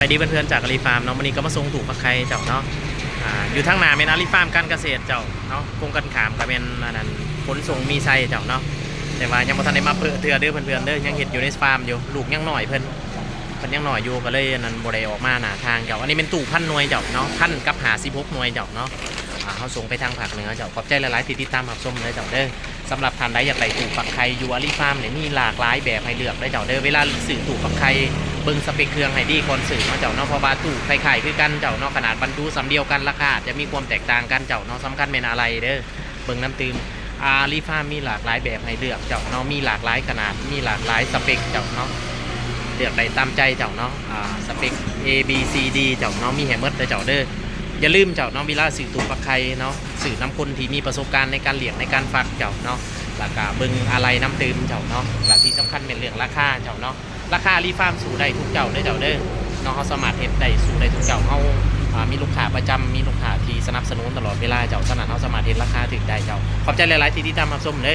ສະບາຍດີເພື່ອນໆ ຈາກອາລີຟາມເນາະ. ມື້ນີ້ກໍມາສົ່ງຕູ້ຝັກໄຂ່ເຈົ້າເນາະ. ອ່າ ຢູ່ທາງໜ້າແມ່ນອາລີຟາມການກະເສດເຈົ້າເນາະ, ກົງກັນຂ້າມກໍແມ່ນອັນນັ້ນ ຂົນສົ່ງມີໄຊເຈົ້າເນາະ. ແຕ່ວ່າຍັງບໍ່ທັນໄດ້ມາເປີດເທື່ອເດີເພື່ອນໆເດີ, ຍັງເຮັດຢູ່ໃນຟາມຢູ່, ລູກຍັງນ້ອຍເພິ່ນ ເພິ່ນຍັງນ້ອຍຢູ່ ກໍເລີຍອັນນັ້ນບໍ່ໄດ້ອອກມາໜ້າທາງເຈົ້າ. ອັນນີ້ແມ່ນຕູ້ພັນໜ່ວຍເຈົ້າເນາະ, ພັນກັບຫ້າສິບຫົກໜ່ວຍເຈົ້າເນາະ. ອ່າ ເຮົາສົ່ງໄປທາງພາກເໜືອເຈົ້າ. ຂອບໃຈຫຼາຍໆທີ່ຕິດຕາມຮັບຊົມເດີເຈົ້າເດີ. ສຳລັບທ່ານໃດຢາກໄດ້ຕູ້ຝັກໄຂ່ຢູ່ອາລີຟາມນີ້ ມີຫຼາກຫຼາຍແບບໃຫ້ເລືອກເດີເຈົ້າເດີ. ເວລາຊື້ຕູ້ຝັກໄຂ່ ເບິ່ງສະເປັກເຄື່ອງໃຫ້ດີກ່ອນຊື້ເນາະເຈົ້າເນາະ, ເພາະວ່າຕູ້ຄ້າຍໆຄືກັນເຈົ້າເນາະ, ຂະໜາດບັນຈຸສ່ຳດຽວກັນ ລາຄາອາດຈະມີຄວາມແຕກຕ່າງກັນເຈົ້າເນາະ. ສຳຄັນແມ່ນອາໄຫຼ່ເດີ, ເບິ່ງນຳຕື່ມ. ອາລີຟາມມີຫຼາກຫຼາຍແບບໃຫ້ເລືອກເຈົ້າເນາະ, ມີຫຼາກຫຼາຍຂະໜາດ ມີຫຼາກຫຼາຍສະເປັກເຈົ້າເນາະ, ເລືອກໄດ້ຕາມໃຈເຈົ້າເນາະ. ອ່າ ສະເປັກ A B C D ເຈົ້າເນາະ, ມີໃຫ້ໝົດເດີເຈົ້າເດີ. ຢ່າລືມເຈົ້າເນາະ, ເວລາຊື້ຕູ້ຝັກໄຂ່ເນາະ ຊື້ນຳຄົນທີ່ມີປະສົບການໃນການລ້ຽງ ໃນການຟັກເຈົ້າເນາະ, ແລ້ວກະເບິ່ງອາໄຫຼ່ນຳຕື່ມເຈົ້າເນາະ. ແລະທີ່ສຳຄັນແມ່ນເລື່ອງລາຄາເຈົ້າເນາະ, ລາຄາອາລີຟາມສູ້ໄດ້ທຸກເຈົ້າເດີເຈົ້າເດີເນາະ. ເຮົາສາມາດເຮັດໄດ້ ສູ້ໄດ້ທຸກເຈົ້າ. ເຮົາ ອ່າ ມີລູກຄ້າປະຈຳ, ມີລູກຄ້າທີ່ສະໜັບສະໜູນຕະຫຼອດເວລາເຈົ້າ, ສະນັ້ນເຮົາສາມາດເຮັດລາຄາຖືກໄດ້ເຈົ້າ. ຂອບໃຈຫຼາຍໆທີ່ຕິດຕາມຮັບຊົມເດີ.